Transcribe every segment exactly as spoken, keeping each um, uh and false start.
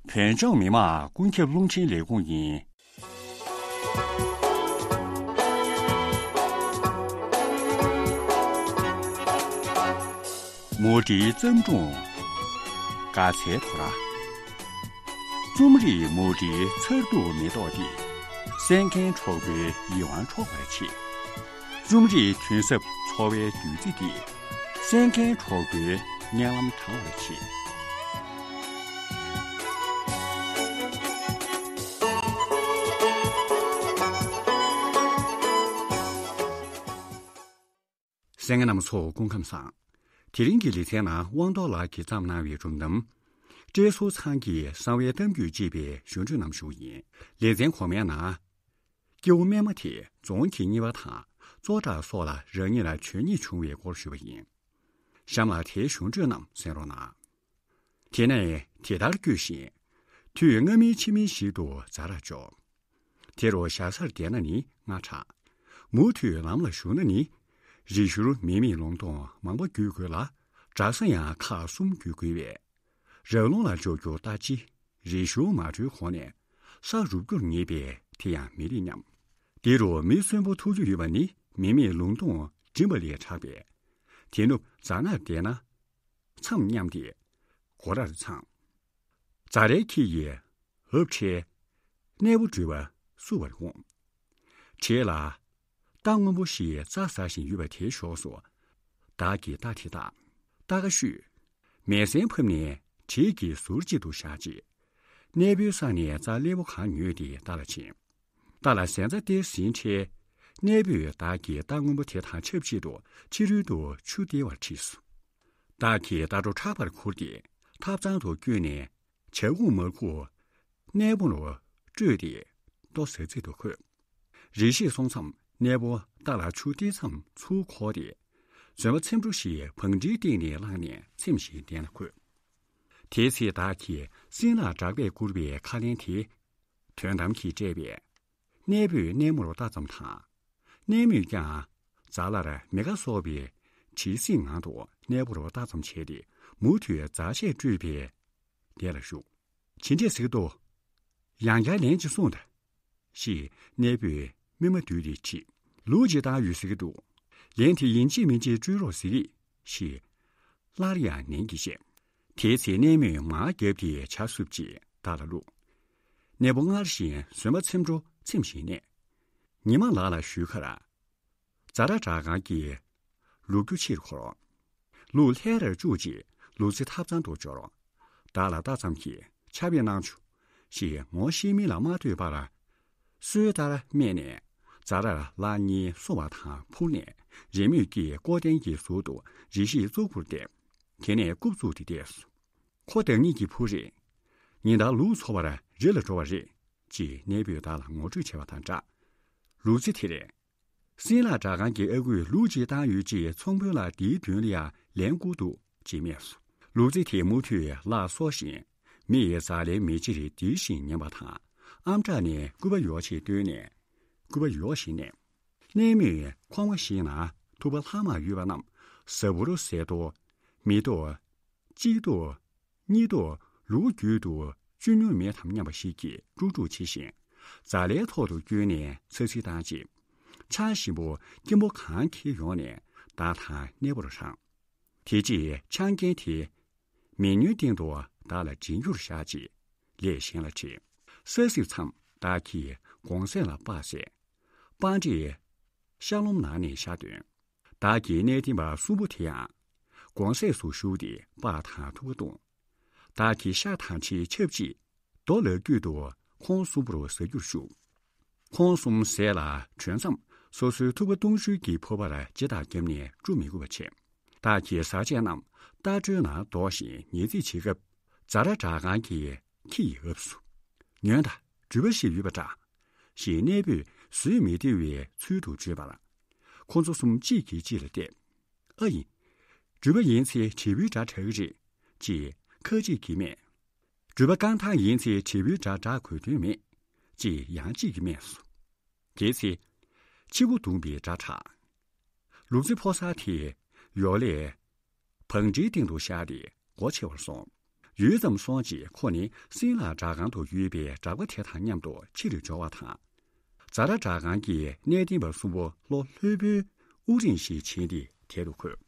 བོད་ལྗོངས་མི་དམངས་ཀུན་ཁྱབ་རླུང་འཕྲིན་ལས་ཁུངས་ཡིན། མུ་འབྲེལ་བརྩམས་སྒྲུང་། དགའ་ཚལ་དོ་ར། རྩོམ་རིག་མུ་འབྲེལ་མཚར་སྡུག་མེ་ཏོག་འདི། གསན་མཁན་གྲོགས་པོའི་ཡིད་དབང་འཕྲོག་པར་བྱེད། རྩོམ་རིག་དུས་ཟབ་འཚོ་བའི་བདུད་རྩི་འདི། གསན་མཁན་གྲོགས་པོའི་སྙན་ལམ་དྲང་བར་བྱེད། གསན་མཁན་རྣམ་ཚོ་སྐུ་ཁམས་བཟང་། དེ་རིང་གི་ལེ་ཚན་ནང་དབང་རྡོར་ལགས་ཀྱིས་བརྩམས་གནང་བའི་སྒྲུང་གཏམ། བཀྲས་ཟུར་ཚང་གི་གསང་བའི་གཏམ་རྒྱུད་ཅེས་པའི་ཞུ་འཕྲོས་རྣམས་ཞུ་ཡིན། ལེ་ཚན་གོང་མའི་ནང་། སྐྱེ་བོ་སྨན་མ་དེ་རྫོང་གི་གཉེར་པ་དང་བཙོ་བྲག་སོགས་ལ་རང་ཉིད་ལ་འཇོན་ཉེ་བྱུང་བའི་སྐོར་ཞུས་པ་ཡིན། གཤམ་ལ་དེའི་ཞུ་འཕྲོས་རྣམས་གསན་རོགས་གནང་། དེ་ནས་དེ་ལྟར་བསྐྱོད་བཞིན། དུས་སྔ་མིན་ཕྱི་མིན་ཞིག་ཏུ་ཛ་དྲག་འབྱོར། དེ་རུ་ཞ་སར་བསྡད་ན་ནི་སྔ་དྲགས། མུ་མཐུད་ལམ་ལ་ཞུགས་ན་ནི། རེ་ཞུར་མི་མེད་ལུང་སྟོང་མང་པོ་བརྒྱུད་དགོས་ལ། གྲྭ་ས་ཡང་ཁག་གསུམ་བརྒྱུད་དགོས་པས། ར་ལུང་ལ་འབྱོར་རྒྱུ་ལྟ་ཅི། རེ་ཞུ་མ་འཕྲོད་གོང་ནས་ས་རུབ་རྒྱུར་ངེས་པས་དེ་ཡང་མི་ལེགས་སྙམ། དེ་རུ་མི་གསོན་པོ་ཐུག་རྒྱུ་ཡོད་པ་ནི་མི་མེད་ལུང་སྟོང་འགྲིམ་པ་ལས་དྲག་པས། དེ་ནུབ་རྫ་ནག་བསྡད་ན་མཚམས་མཉམ་སྟེ་སྒོ་རར་འཚང་། རྫ་རའི་ཁྱི་ཡིས་འབབ་ཁྲལ། གནས་པོ་འགྲུལ་པ་བསུ་བར་འོང་། བྲེས་ལ། རྟ་སྔོན་པོ་ཞིག་རྩྭ་ཟ་བཞིན་ཡོད་པ་དེའི་ཕྱོགས་སུ། བདག་གིས་རྟ་དེ་བཏགས། རྟ་ཁ་བཤུས། མལ་སྲན་ཕབ་ནས་བྲེས་ཀྱི་ཟུར་གཅིག་ཏུ་བཞག་རྗེས། གནས་པོའི་ས་ནས་རྩྭ་སླེ་པོ་གང་ཉོས་ཏེ་རྟ་ལ་བྱིན། རྟ་ལ་ཟན་རྩྭ་སྟེར་ཟིན་འཕྲལ། གནས་པོས་བདག་གི་རྟ་སྔོན་པོ་དེ་དང་ཆབས་ཅིག་ཏུ་ཕྱི་རོལ་དུ་ཆུ་སྟེར་བར་ཁྲིད་སོ། བདག་གིས་རྟ་སྒྲོ་ཕྲག་པར་ཁུར་ཏེ་ཐབ་ཚང་དུ་བསྐྱོན་ནས། བྱ་ཁུག་མར་ཁུག་གནས་པོ་རུ་སྤྲོད་དེ་ལྟོ་ཟ་རྩིས་དུ་འཁོད། རེ་ཞིག་སོང་མཚམས་གནས་པོ་རྟ་ལ་ཆུ་སྟེར་མཚམས་ཚུར་འཁོར་ཏེ། ཟོན་པ་ཚེམ་དྲུབ་ཞིག་བང་སྒྲིག་སྟེང་ནས་བླངས་ནས་ཚེམ་ཞིག་གདན་ལ་འཁོད། དེའི་ཚེ་བདག་གིས་སྲིན་ལག་གྲགས་པས་བསྐུར་བའི་ཁ་ལན་དེ། དོན་དམ་གྱིས་སྤྲད་པས། གནས་པོས་གནས་མོར་ལྟ་ཙམ་དང་། གནས་མོས་ཀྱང་རྫ་ལར་མེ་ཁ་གསོ་བའི་བྲེལ་ཟིང་ངང་དུ་གནས་པོར་ལྟ་ཙམ་བྱས་ཏེ་མུ་མཐུད་རྫ་ཆས་སྤྲོད་པའི་སྡེ་ལ་ཞུགས། ཇི་འདྲས་ཟེར་གྱི་འདུག། ཡང་བསྐྱར་ལན་ཅིག་གསུངས་དང་། ཞེས་གནས་པོས་སྨིན་མ་བསྡུས་ཏེ་དྲིས། ལུག་ཅིག་བཏང་ཡོད་ཟེར་གྱི་འདུག། ལན་དེ་ཡིན་གཅིག་མིན་གཅིག་སྤྲོད་རོགས་ཟེར་གྱི། ཞེས་སླར་ཡང་ནན་གྱིས་བཤད། དེའི་ཚེ་གནས་མོས་མར་བརྒྱབ་སྟེ་ཇ་བསྲུབས་རྗེས་བདག་ལ་བླུགས། གནས་པོ་སྔར་བཞིན་ཟོན་པ་ཚེམ་དྲུབ་ཚེམ་བཞིན་གནས། ཉི་མ་ལ་ལ་ཞུས་ཁར། རྫ་ར་བྲག་སྒང་གི་ལུག་རྒྱུ་ཕྱིར་འཁོར། ལུག་ལྷས་རར་བཅུག་རྗེས་ལུག་རྫི་ཐབ་ཚང་དུ་འབྱོར། བདག་ལ་ལྟ་ཙམ་གྱིས་ཆར་པས་གནང་ཆུ། ཞེས་ངོ་ཤེས་མིན་ལ་མ་ལྟོས་པར། སྲོལ་ལྟར་སྨྲས་ནས་རྫ་རར་ལག་གཉིས་སོ་བ་དང་འཕུར་ནས་རེ་མོས་ཀྱིས་ཀོ་ཏན་གྱི་ཟུར་དུ་རེ་ཞིག་གཙུག་ཕུར་བསྡད། དེ་ནས་རྐུབ་བཙུགས་ཏེ་བསྡད་སོ། ཁོ་བདག་ཉིད་ཀྱི་བུ་རེད། ཉིན་ལྟར་ལུག་འཚོ་བར་རི་ལ་འགྲོ་བ་རེད། ཅེས་གནས་པོས་བདག་ལ་ངོ་སྤྲོད་བྱས་པ་དང་སྦྲགས། ལུག་རྫི་དེས། སྲིན་ལག་བྲག་སྒང་གི་ཨ་ཁུས་ལུག་ཅིག་བཏང་ཡོད་ཅེས་ཚོང་དཔོན་ལ་འདིའི་དོན་ལ་ཡང་ལན་བསྐུར་འདུག་ཅེས་སྨྲས་སོ། ལུག་རྫི་དེས་མུ་མཐུད་ལག་གསོ་ཞིང་མི་ཡི་རྫ་ལའི་མེ་ལྕེར་དིལ་ཞིང་ཉན་པ་དང་ཨམ་ཕྲག་ནས་སྐུད་པ་ཡོག་ཅིག་བཏོན་ནས་སྐུད་པ་ཡོག་ཞིག་མནན། གནས་མོས་ཁོང་བ་ཞིག་ན་ཐུབ་པ་ལྷག་མ་ཡོད་པ་རྣམས་ཟ་འབུར་ཟས་ཏོག་མི་ཏོག་གཅིག་ཏོག་གཉིས་ཏོག་ལུག་རྒྱུད་དུ་བཅུད་ཉུང་མེད་དམ་སྙམ་པ་ཞིག་གིས་དཀྲུག་དཀྲུག་བྱེད་བཞིན། རྫ་ལའི་ཐོག་ཏུ་བསྐྱོན་ནས་ཚ་ཚིལ་བཏང་རྗེས། ཆང་ཞིམ་པོ་སྐྱེན་པོ་གང་འཁྱེར་ཡོང་ནས་བདག་དང་གནས་པོར་རང་། དེ་རྗེས་ཆང་རྐྱལ་དེ་མེ་ཉུང་སྟེང་དུ་བདག་ལ་སྦྱིན་རྒྱུར་བཞག་རྗེས་ལས་གཞན་ལ་ཁྲིད། ས་སྲིབ་མཚམས་བདག་གིས་དགོང་ཟས་ལ་སྤགས་བཟས། སྤང་ཁྲེས་ཤ་ལོམ་ནང་ནས་ཤ་བཏོན། བདག་གི་གནས་བརྟན་པ་གསུམ་པོ་དེ་ཡང་དགོང་ཟས་སུ་ཞུགས་ཏེ་སྤགས་དང་ཐུབ་པ་བཏུང་། བདག་གིས་ཤ་དང་ཁྲིའི་ཆབ་ཅིག་རྡོ་ལག་བརྒྱུད་དུ་ཁོང་གསུམ་པོར་ཟ་རྒྱུར་ཞུགས། ཁོང་གསུམ་ཟས་ལ་གྲོལ་མཚམས་སོ་སོའི་ཐུབ་པ་བཏུང་ཞོར་གྱི་ཕོར་པར་ལྕེ་ཐག་བརྒྱབ་ནས་བཀྲུ་མི་དགོས་པ་བྱས། བདག་གིས་ཟ་ཆས་རྣམས་རྟ་དྲེལ་ནང་འདོགས་ཤིང་ཉལ་རྩིས་བྱེད་སྐབས་རྫ་ར་བྲག་སྒང་གི་ཁྱི་ཡིས་ཨབ་སོ། ཉོན་དང་འགྲུལ་པ་ཞིག་ཡོད་པ་འདྲ། ཞེས་གནས་པོས་བཟོད་མི་བདེ་བའི་ཚུལ་དུ་བརྗོད་པར། ཁོ་ཚོ་གསུམ་གཅིག་གིས་གཅིག་ལ་བལྟས། ཨ་ཡིན། འགྲུལ་པ་ཡིན་ཚེ་དྲིལ་བུའི་སྒྲ་གྲག་གི་རེད། ཅེས་ཁ་ཅིག་གིས་སྨྲས། འགྲུལ་པ་རྐང་ཐང་ཡིན་ཚེ་དྲིལ་བུའི་སྒྲ་གྲག་དགོས་དོན་མེད། ཅེས་ཡང་གཅིག་གིས་སྨྲས་སོ། དེའི་ཚེ། ཕྱི་སྒོ་བརྡུངས་པའི་སྒྲ་གྲགས། ལུག་རྫི་ཕོ་གསར་དེ་ཡོག་ལས་བང་སྒྲིག་སྟེང་དུ་བཞག་སྟེ་སྒོ་ཕྱེ་བར་སོང་། ཡུད་ཙམ་སོང་རྗེས་ཁོ་ནི་སྲིན་ལག་བྲག་ཁང་དུ་ཡོད་པའི་གྲྭ་པ་དེ་དང་མཉམ་དུ་ཕྱིར་འབྱོར་བ་དང་། ཛ་ར་བྲག་ཁང་གི་གནས་བརྟན་པ་གསུམ་པོ་ལྷོ་ལྷོད་པོའི་དབུ་རིང་ཞིག་བྱིན་ཏེ་དེ་རུ་འཁོད།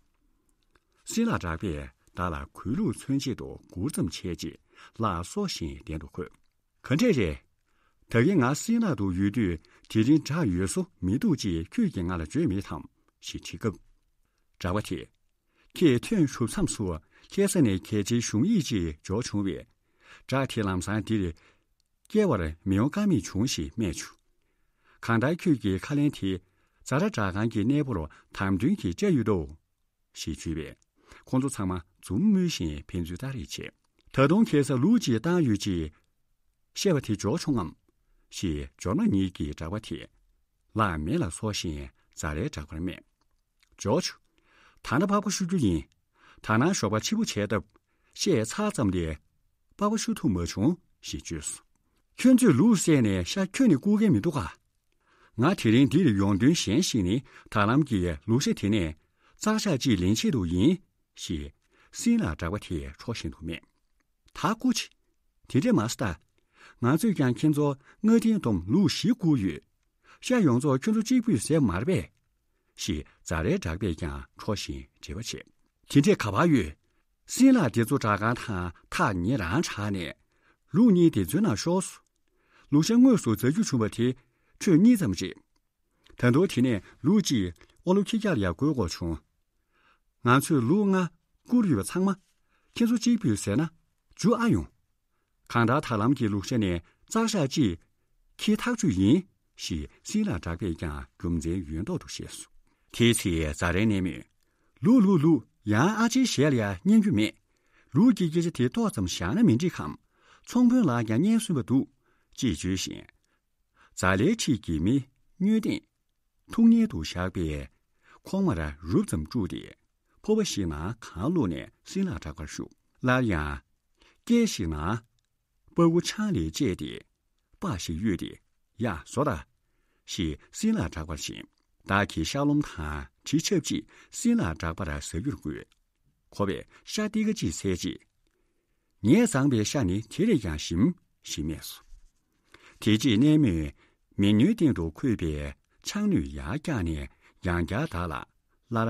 སྲིན་ལག་གྲགས་པས་བདག་ལ་གུས་ལུགས་མཚོན་ཆེད་དུ་མགུར་ཙམ་བྱས་རྗེས་ལག་གསོ་ཞིང་གདན་དུ་འཁོད། ག་འདྲས་རེད། ད་གིན་ང་སྲིན་ལག་ཏུ་ཡོད་དུས་དེ་རིང་བྲག་ཡོལ་སོ་མི་འདུག་ཅེས་ཁྱོད་ཀྱིས་ང་ལ་བརྗོད་མེད་དམ་ཞེས་དྲིས་སྐབས། གྲྭ་པ་དེས། ཁྱེད་ཐོན་ཞུགས་མཚམས་སུ་ལྷ་ས་ནས་གལ་ཆེའི་ཞུང་ཡིག་ཅིག་འབྱོར་བྱུང་བས། བྲག་དེ་ལམ་སང་འདིར་སྐྱེལ་བར་མི་ཡོང་ཀ་མེད་བྱུང་ཞེས་སྨྲས་བྱུང་། གང་ལྟར་ཁྱོད་ཀྱི་ཁ་ལན་དེ་ཛ་ར་བྲག་ཁང་གི་གནས་སྤོར་དམ་དོན་གྱིས་སྤྲད་ཡོད་དོ། ཞེས་བརྗོད་པས། ཁོང་ཚོ་ཚང་མ་འཛུམ་དམུལ་བཞིན་ཕན་ཚུན་ལྟ་རེས་བྱས། ད་དུང་ཁ་སང་ལུག་ཅིག་བཏང་ཡོད་ཅེས་བཤད་པ་དེ་འབྱོར་བྱུང་ངམ། ཞེས་འབྱོར་མ་ཉིད་ཀྱིས་གྲྭ་པ་དེས་ལག་མེ་ལ་སོར་བཞིན་ཛ་རའི་གྲྭ་པར་སྨྲས། འབྱོར་བྱུང་། ད་ནི་པགས་པ་བཤུ་རྒྱུ་ཡིན། ད་ནངས་ཞོགས་པ་ཕྱི་པོ་བྱས་སྟབས་བཤད་ཚར་ཙམ་ལས་པགས་པ་བཤུ་ཐུབ་མ་བྱུང་ཞེས་བརྗོད་སོ། ཁྱོད་ཚོས་ལུག་བསད་ནས་ཤ་ཁྱོན་ནས་བསྐུར་མཁན་མི་འདུག་ག་ང་དེ་རིང་འདིར་ཡོང་དོན་གཞན་ཞིག་ནི། ད་ལམ་གྱི་ལུག་ཤ་དེ་ནས་བཙག་ཤ་གཅིག་ལེན་ཆེད་དུ་ཡིན། ཞེས་སྲིན་ལག་གྲགས་པ་དེས་འཕྲོག་བཞིན་དུ་སྨྲས། ད་སྐུ་མཁྱེན། དེ་འདྲས་མ་ཟེར་ད། ང་ཚོས་ཀྱང་ཁྱེད་ཚོ་སྔ་ཐེངས་བསྡོམས་ལུག་བཞི་བསྐུར་ཡོད། ཤ་ཡོངས་རྫོགས་ཁྱོད་ཚོ་གཅིག་པུས་བཟས་མ་རེད་པས། ཞེས་ཛ་རའི་གྲགས་པས་ཀྱང་འཕྲོག་བཞིན་དྲི་བ་བྱས། དེ་འདྲས་ག་པར་ཡོད། སྲིན་ལག་དེ་ཚོ་བྲག་ཁང་དང་ཐག་ཉེ་རང་དྲགས་ནས། ལུག་གཉིས་དེ་ཚོའི་ནང་ཤོར་སོང་། ལུག་ཤ་དངོས་སུ་འཛག་རྒྱུ་བྱུང་བ་དེ་ཁྱོན་གཉིས་ཙམ་རེད། ད་དུང་དེ་ནས་ལུག་གཅིག་ཨོ་ལོ་ཁྱི་རྒྱག་ལ་ཡར་འགོས་དགོས་བྱུང་། ང་ཚོས་ལུག་ལྔ་བསྐུར་ཡོད་པ་ཚང་མ་ཁྱེད་ཚོ་གཅིག་པུས་བཟས་ན་འཇུ་ཨ་ཡོང་། གང་ལྟར་ད་ལམ་གྱི་ལུག་ཤ་ནས་བཙག་ཤ་གཅིག་ཁྱི་ཐག་ཆོད་ཡིན། ཞེས་སྲིན་ལག་གྲགས་པས་ཀྱང་རྒྱུ་མཚན་ཡོད་མདོག་ཏུ་བཤད་སོ། དེའི་ཚེ་ཛ་རའི་གནས་མོས། ལུག་ལུག་ལུག་ཡང་ཨ་ཅེའི་ཞལ་ལ་ཡང་ཉན་རྒྱུ་མེད། ལུག་གི་སྐད་ཆ་དེ་ཏོག་ཙམ་བཞག་ན་མི་འགྲིག་གམ། ཚོང་དཔོན་ལགས་ཀྱང་སྙན་སོན་པ་འདུག་ཅེས་བརྗོད་བཞིན། ཛ་ལའི་འཁྲིས་ཀྱི་མི་སྨྱོ་ལྡན་ཐུགས་མཉེས་དུ་བཞག་པས། ཁོག་མར་རུབ་ཙམ་བཀྲུས་ཏེ། ཕོར་པ་ཞིག་ནང་གང་བླུགས་ནས་སྲིན་ལག་གྲགས་པར་ཞུ། སླར་ཡང་། སྐད་ཞིག་ནང་། པགས་ཀོ་ཆང་ལས་བཅད་དེ། སྤགས་ཤིག་གཡོས་ཏེ། ཡ་ཟོ་ད། ཞེས་སྲིན་ལག་གྲགས་པར་བྱིན། བདག་གིས་ཤ་ལོམ་དང་གྲི་ཆབ་ཅིག་སྲིན་ལག་གྲགས་པར་ཟ་རྒྱུར་བསྐུལ། ཁོ་པས་ཤ་ཏི་ཀ་གཅིག་བཟས་རྗེས། ངས་བཟང་པའི་ཤ་ནི་དེ་ལས་ཀྱང་ཞིམ། ཞེས་སྨྲས་སོ། དེ་རྗེས་གནས་མོས་མི་སྨྱོའི་སྟེང་དུ་འཁོད་པའི་ཆང་སྣོད་ཡར་བཀྱགས་ནས་ཡང་བསྐྱར་བདག་ལ་སླར་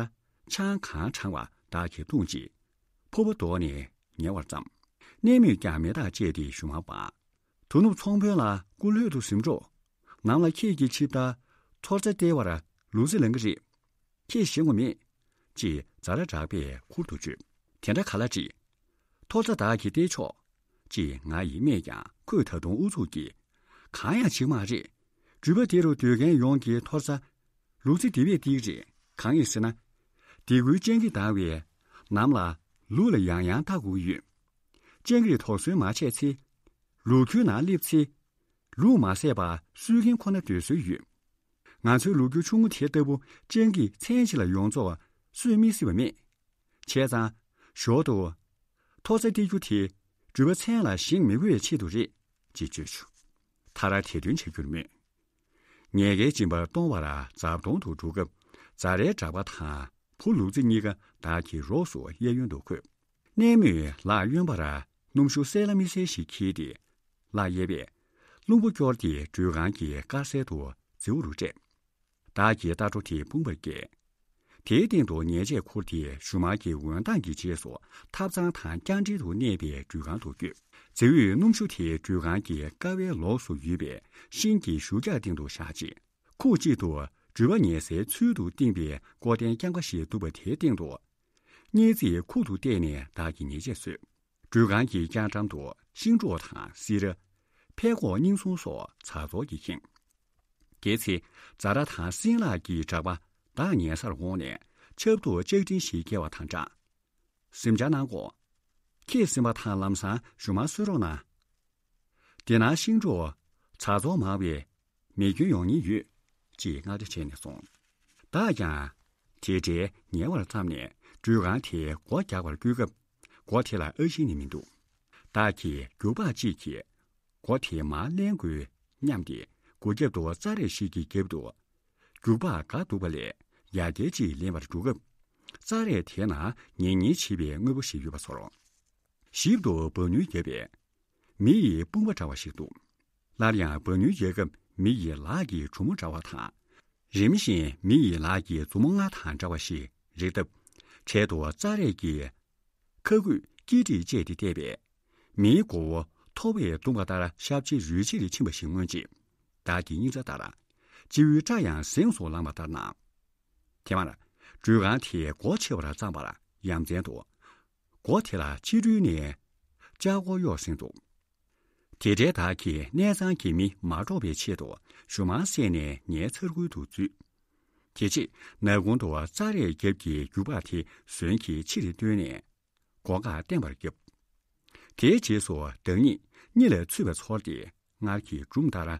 ཆང་གང་དྲང་བ་བདག་གིས་བཏུངས་རྗེས། ཕོར་པ་བཟློག་ནས་ཉལ་བར་བརྩམས། གནས་མོས་ཀྱང་མེ་སྟག་བཅད་དེ་ཞུ་མར་འབག་དོ་ནུབ་ཚོང་དཔོན་ལགས། སྐུ་ལྷོད་དུ་གཟིམ་རོགས། ནམ་ལ་ཁྱེད་ཀྱི་ཆིབས་རྟ་ཐོར་རྩེ་སྟེར་བར་ལུག་རྫི་ལང་གི་རེད། ཁྱེད་ཞེད་དགོས་མེད། ཅེས་ཛ་ར་གྲགས་པས་ཁུར་དུ་བརྗོད། དེ་འདྲ་ག་ལ་འགྲིག་ཐོར་རྩེ་བདག་གིས་སྟེར་ཆོག་ཅེས་ང་ཡིས་སྨྲས་ཀྱང་ཁོས་ད་དུང་ཨུ་ཚུགས་ཀྱིས། གང་ཡང་བྱེད་མ་རེད། འགྲུལ་པ་དེ་རུ་སྡོད་མཁན་ཡོངས་ཀྱི་ཐོར་རྩེ་ལུག་རྫི་དེ་བས་ཏིག་རེད། གང་ཡིན་ཟེར་ན། དེ་ཁུལ་སྤྱང་ཀི་ལྡང་བས། ནམ་ལ་ལུག་ལ་ཡང་ཡང་ལྟ་དགོས་ཀྱི་ཡོད། སྤྱང་ཀིས་དོགས་ཟོན་མ་བྱས་ཚེ། ལུག་ཁྱུའི་ནང་སླེབས་ཚེ། ལུག་མ་བསད་པ་གསོད་མཁན་ཁོ་ན་སྡོད་སྲོལ་ཡོད། ང་ཚོའི་ལུག་ཁྱུ་ཆུང་ངུ་དེ་ལྟ་བུ་སྤྱང་ཀིས་མཚན་གཅིག་ལ་ཡོངས་རྫོགས་གསོད་མི་སྲིད་པ་མེད། བྱས་ཙང་། ཞོར་དུ། ཐོར་རྩེ་སྟེར་རྒྱུ་དེ་འགྲུལ་པ་མཚན་ལ་བཞེངས་མི་དགོས་པའི་ཆེད་དུ་རེད། ཅེས་བརྗོད་བྱུང་། ད་ར་དེ་དོན་བྱ་རྒྱུར་མོས། ཉལ་ཁའི་སྦྱིན་པ་གཏོང་བར་རྫབ་དོང་དུ་འགྲོ་སྐབས་ཛ་རའི་གྲགས་པ་དང་བུ་ལུག་རྫི་གཉིས་ཀ་བདག་གི་རོགས་སུ་གཡས་གཡོན་དུ་འཁོད། གནས་མོས་ལག་གཡོན་པར་སྣུམ་ཞུ་གསལ་ལ་མི་གསལ་ཞིག་འཁྱེར་ཏེ། ལག་གཡས་པས་རླུང་བུ་སྐྱོར་ཏེ་མགྲོན་ཁང་གི་དཀར་གསལ་དུ་རྫིའུ་རུ་སྤྲད། བདག་གིས་རྟ་སྒྲོ་དེ་དཔུང་པར་བཀལ། དེའི་སྟེང་དུ་ཉལ་ཆས་ཁུར་ཏེ་ཞུ་མར་གྱི་འོད་མདངས་ཀྱི་རྗེས་སུ་ཐབ་ཚང་དང་རྐྱང་འདྲེན་དུ་གནས་པའི་མགྲོན་ཁང་དུ་བསྐྱོད། རྫིའུས་སྣུམ་ཞུ་དེ་མགྲོན་ཁང་གི་ཀ་བའི་ལོགས་སུ་ཡོད་པའི་ཤིང་གི་གཞུ་རྒྱག་སྟེང་དུ་བཞག་རྗེས། ཁུག་གཅིག་ཏུ་འགྲུལ་པ་ཉལ་སའི་ཚུལ་དུ་བཏིང་བའི་ཀོ་དན་རྐྱང་པ་ཞིག་འདུག་པ་དེའི་སྟེང་དུ། སྙེ་རྩིས་ཁུག་ཏུ་གཏད་ནས་བདག་གི་ཉལ་ཆས་བཟོས། མགྲོན་ཁང་གི་རྐྱང་འགྲམ་དུ་ཤིང་སྒྲོག་དང་སི་ར། ཕད་ཀོག་རྙིང་སོང་སོགས་ཛ་ཙོག་གིས་ཁེངས། དེའི་ཚེ་ཛ་ར་དང་སྲིན་ལག་གི་གྲགས་པ་བདག་ཉལ་སར་འོངས་ནས་ཆབ་ཏུ་ལྕགས་ཀྲིན་ཞིག་བཀལ་བ་དང་འདྲ། གཟིམ་འཇག་གནང་གོ། ཁྱེད་གཟིམ་པ་དང་ལམ་སང་ཞུ་མར་གསོལ་རོགས་གནང་། དེ་ན་ཤིང་སྒྲོག་ཛ་ཙོག་མང་བས་མེ་སྐྱོན་ཡོང་ཉེན་ཡོད། ཅེས་དངངས་སྐྲག་བྱས་ནས་སོང་། བདག་ཀྱང་དེ་འདྲའི་ཉལ་བར་བརྩམས་ནས་མགྲོན་ཁང་དེའི་སྒོ་རྒྱག་པར་བསྐུལ་སྐབས། སྒོ་དེ་ལ་ཨ་ཞེ་ནི་མི་འདུག་བདག་གིས་རྒྱུག་པ་གཅིག་གིས་སྒོ་དེ་མར་ལེན་དགོས་སྙམ་སྟེ་སྒོ་རྒྱབ་ཏུ་རྩྭ་རས་ཤིག་གི་རྒྱབ་ཏུ་རྒྱུག་པ་འགག་འདུག་པ་ལས་ཡར་རྒྱས་ཅིག་ལེན་པར་འགྲོ་སྐབས། རྩྭ་རས་དེའི་ནང་ཉལ་ཉལ་བྱེད་པའི་དངོས་པོ་ཞིག་ཡོད་པ་ཚོར། ཞིབ་ཏུ་འབབ་ནུས་ཡོད་པས། མི་ཡི་དཔུང་པ་འདྲ་བ་ཞིག་འདུག་སླར་ཡང་འབབ་ནུས་ཡོད་སྐབས་མི་ཡི་ལག་གི་གྲུ་མོ་འདྲ་བ་དང་། རིམ་བཞིན་མི་ཡི་ལག་གི་མཛུབ་མོ་ལྔ་དང་འདྲ་བ་ཞིག་རེག་སྟབས། འཕྲལ་དུ་རྩ་རས་ཀྱི་ཁ་སྐུད་ཀི་ཀྲིག་བཅད་དེ་བལྟས་པས། མིའི་མགོ་བོ་ཐོ་བས་བརྡུངས་པ་ལྟར་ཤབ་ཆེ་རུལ་ཆེ་རུ་ཕྱིན་པ་ཞིག་མངོན་རྗེས། བདག་གི་སྙིང་རྩ་ལྟར། སྤྱི་བོའི་སྐྲ་ཡང་གཟེངས་སུ་ལངས་པ་ལྟར་སྣང་། དེ་མར། སྒྲོལ་ཁང་དེའི་སྒོ་ཕྱེ་བར་བརྩམས་པར་ཡ་མཚན་དུ། སྒོ་དེ་ལ་ཕྱི་རོལ་ནས་ལྕགས་སྒོ་གཡོགས་ཟིན་འདུག་དེ་འཕྲལ་བདག་གིས་གནས་ཚང་གི་མི་མ་འདྲོགས་པའི་ཆེད་དུ་གཞུ་མར་བསལ་ནས་ངའི་ཚར་ཁུར་དུ་འཛུལ། དེ་རྗེས་ནག་ཁུང་དུ་རྩ་རས་རྒྱབ་ཀྱི་རྒྱུག་པ་དེ་ཟོན་གྱིས་ཕྱིར་བཏོན་ནས་སྒོ་ཁར་བརྟེན་པར་བརྒྱབ། དེའི་རྗེས་སུ་བདག་ཉིད་གཉིད་ལ་ཚུད་པ་ཚོར་ཏེ་སྔར་གྱི་སྒྲུང་ལྟར།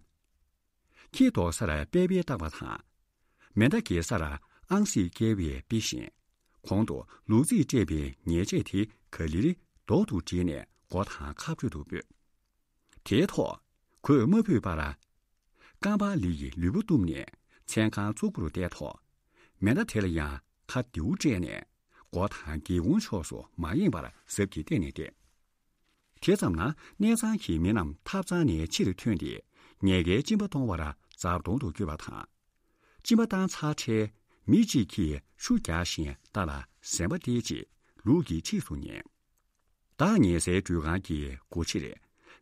ཁྱི་དོག་སར་པེ་པེ་བཏགས་པ་དང་། མེ་མདའ་འགེལ་སར་ཨང་སྲིད་བཀལ་བའི་དཔེ་བཞིན། གོང་དུ་ལུག་རྫིས་སྤྲད་པའི་ཉེས་ཆད་དེ་ག་ལེར་རྡོག་ཏུ་བསྒྲིལ་ནས་སྒོ་དང་ཁ་སྤྲོད་དུ་སྤོས། དེའི་ཐོག་གོས་མ་ཕུད་པར། ཀམ་པ་ལི་ཡི་ལུས་པོ་བཏུམས་ནས་མཚན་གང་བཙོག་པོར་བསྡད་ཐོག་མེ་མདའ་དེ་ལ་ཡང་ཁ་རྡེའུ་སྤྲད་ནས་སྒོ་དང་སྒེའུ་ཁུང་ཕྱོགས་སུ་མ་ཡེངས་པར་གཟབ་ཀྱིས་བལྟས་ནས་བསྡད། དེ་ཙམ་ན་གནས་ཚང་གི་མི་རྣམས་ཐབ་ཚང་ནས་ཕྱིར་ཐོན་ཏེ་ཉེན་ཁའི་གཅིན་པ་གཏོང་བར་རྫབ་དོང་དུ་བསྐྱོད་པ་དང་། གཅིན་པ་བཏང་ཚར་འཕྲལ་མི་གཅིག་གིས་ཤུགས་རྒྱག་བཞིན་རྟ་ལ་ཟན་པ་སྟེར་རྗེས་ལུག་གི་འཁྲིས་སུ་ཉལ། བདག་ཉལ་སའི་སྒྲོལ་ཁང་གི་སྒོ་ཕྱིར་